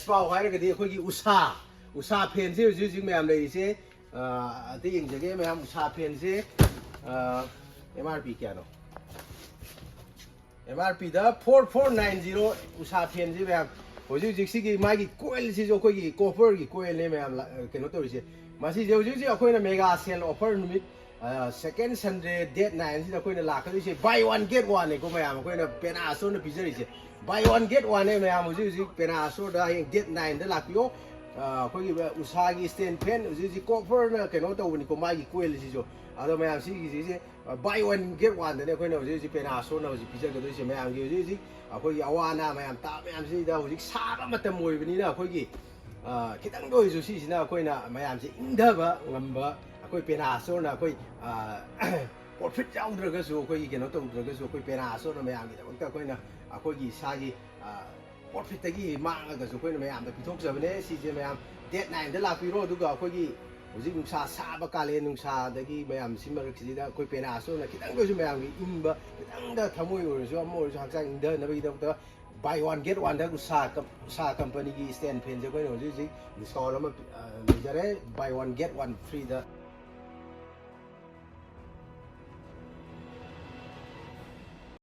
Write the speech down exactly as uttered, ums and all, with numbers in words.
ꯄꯥꯎ ꯍꯥꯏꯔꯒꯗꯤ ꯑꯩꯈꯣꯏꯒꯤ ꯎꯁꯥ, ꯎꯁꯥ ꯐꯦꯟꯁꯦ ꯍꯧꯖꯤꯛ ꯍꯧꯖꯤꯛ ꯃꯌꯥꯝ ꯂꯩꯔꯤꯁꯦ, ꯑ, ꯑꯇꯩ ꯌꯦꯡꯖꯒꯦ ꯃꯌꯥꯝ, ꯎꯁꯥ ꯐꯦꯟꯁꯦ, ꯑ, ꯑꯦꯝ ꯑꯥꯔ ꯄꯤ ꯀꯌꯥꯅꯣ? ꯑꯦꯝ ꯑꯥꯔ ꯄꯤꯗ four four nine zero ꯎꯁꯥ ꯐꯦꯟꯁꯦ ꯃꯌꯥꯝ꯫ ꯍꯧꯖꯤꯛ ꯍꯧꯖꯤꯛ ꯁꯤꯒꯤ ꯃꯥꯒꯤ ꯀꯣꯏꯜꯁꯤꯁꯨ ꯑꯩꯈꯣꯏꯒꯤ ꯀꯣꯄꯔꯒꯤ ꯀꯣꯏꯜꯅꯦ ꯃꯌꯥꯝ ꯂ-, ꯀꯩꯅꯣ ꯇꯧꯔꯤꯁꯦ꯫ ꯃꯁꯤꯁꯦ ꯍꯧꯖꯤꯛ ꯍꯧꯖꯤꯛ ꯑꯩꯈꯣꯏꯅ ꯃꯦꯒꯥ ꯁꯦꯜ ꯑꯣꯐꯔ ꯅꯨꯃꯤꯠ, ꯑ, second Sunday date nine ꯁꯤꯗ ꯑꯩꯈꯣꯏꯅ ꯂꯥꯛꯀꯗꯣꯏꯁꯦ buy one get one ꯅꯦꯀꯣ ꯃꯌꯥꯝ, ꯑꯩꯈꯣꯏꯅ ꯄꯦꯅꯥ ꯁ꯭ꯇꯣꯔꯅ ꯄꯤꯖꯔꯤꯁꯦ꯫ Buy one get one ꯅꯦ ꯃꯌꯥꯝ꯫ ꯍꯧꯖꯤꯛ ꯍꯧꯖꯤꯛ ꯄꯦꯅꯥ ꯁ꯭ꯇꯣꯔꯗ ꯍꯌꯦꯡ date nine ꯗ ꯂꯥꯛꯄꯤꯌꯣ꯫ ꯑ, ꯑꯩꯈꯣꯏꯒꯤ ꯎꯁꯥꯒꯤ ꯁ꯭ꯇꯦꯟ ꯐꯦꯟ ꯍꯧꯖꯤꯛ ꯍꯧꯖꯤꯛ ꯀꯣꯄꯔꯅ ꯀꯩꯅꯣ ꯇꯧꯕꯅꯤꯀꯣ, ꯃꯥꯒꯤ ꯀꯣꯏꯜꯁꯤꯁꯨ꯫ ꯑꯗꯣ ꯃꯌꯥꯝ ꯁꯤꯒꯤꯁꯤꯁꯦ, ꯑ, buy one get one ꯗꯅꯦ ꯑꯩꯈꯣꯏꯅ ꯍꯧꯖꯤꯛ ꯍꯧꯖꯤꯛ ꯄꯦꯅꯥ ꯁ꯭ꯇꯣꯔꯅ ꯍꯧꯖꯤꯛ ꯄꯤꯖꯒꯗꯣꯏꯁꯦ ꯃꯌꯥꯝꯒꯤ꯫ ꯍꯧꯖꯤꯛ ꯍꯧꯖꯤꯛ ꯑꯩꯈꯣꯏꯒꯤ ꯑꯋꯥ ꯑꯅꯥ ꯃꯌꯥꯝ ꯇꯥꯕ ꯃꯌꯥꯝꯁꯤꯗ ꯍꯧꯖꯤꯛ ꯁꯥꯕ ꯃꯇꯝ ꯑꯣꯏꯕꯅꯤꯅ ꯑꯩꯈꯣꯏꯒꯤ, ꯑ, ꯈꯤꯇꯪꯗ ꯑꯣꯏꯔꯁꯨ ꯁꯤꯁꯤꯅ ꯑꯩꯈꯣꯏꯅ ꯃꯌꯥꯝꯁꯦ ꯏꯪꯊꯕ ꯉꯝꯕ ꯑꯩꯈꯣꯏ ꯄꯦꯅꯥ ꯁ꯭ꯇꯣꯔꯅ ꯑꯩꯈꯣꯏ, ꯑ, profit ꯌꯥꯎꯗ꯭ꯔꯒꯁꯨ, ꯑꯩꯈꯣꯏꯒꯤ ꯀꯩꯅꯣ ꯇꯧꯗ꯭ꯔꯒꯁꯨ, ꯑꯩꯈꯣꯏ ꯄꯦꯅꯥ ꯁ꯭ꯇꯣꯔꯅ ꯃꯌꯥꯝꯒꯤꯗꯃꯛꯇ ꯑꯩꯈꯣꯏꯅ ꯑꯩꯈꯣꯏꯒꯤ ꯏꯁꯥꯒꯤ, ꯑ, profit ꯇꯒꯤ ꯃꯥꯡꯉꯒꯁꯨ ꯑꯩꯈꯣꯏꯅ ꯃꯌꯥꯝꯗ ꯄꯤꯊꯣꯛꯆꯕꯅꯦ꯫ ꯁꯤꯁꯦ ꯃꯌꯥꯝ date nine ꯗ ꯂꯥꯛꯄꯤꯔꯣ, ꯑꯗꯨꯒ ꯑꯩꯈꯣꯏꯒꯤ ꯍꯧꯖꯤꯛ ꯅꯨꯡꯁꯥ ꯁꯥꯕ ꯀꯥꯂꯦꯟ ꯅꯨꯡꯁꯥꯗꯒꯤ ꯃꯌꯥꯝꯁꯤ ꯃꯔꯛꯁꯤꯗ ꯑꯩꯈꯣꯏ ꯄꯦꯅꯥ ꯁ꯭ꯇꯣꯔꯅ ꯈꯤꯇꯪꯗ ꯑꯣꯏꯔꯁꯨ ꯃꯌꯥꯝꯒꯤ ꯏꯪꯕ, ꯈꯤꯇꯪꯗ ꯊꯃꯣꯏ ꯑꯣꯏꯔꯁꯨ ꯑꯃ ꯑꯣꯏꯔꯁꯨ ꯍꯛꯆꯥꯡ ꯏꯪꯊꯅꯕꯒꯤꯗꯃꯛꯇ buy one get one ꯗ ꯎꯁꯥ ꯀꯝ-, ꯎꯁꯥ ꯀꯝꯄꯅꯤꯒꯤ ꯁ꯭ꯇꯦꯟ ꯐꯦꯟꯁꯦ ꯑꯩꯈꯣꯏꯅ ꯍꯧꯖꯤꯛ ꯍꯧꯖꯤꯛ discount ꯑꯃ ꯄꯤ-, ꯑ, ꯂꯩꯖꯔꯦ꯫ Buy one get one free ꯗ꯫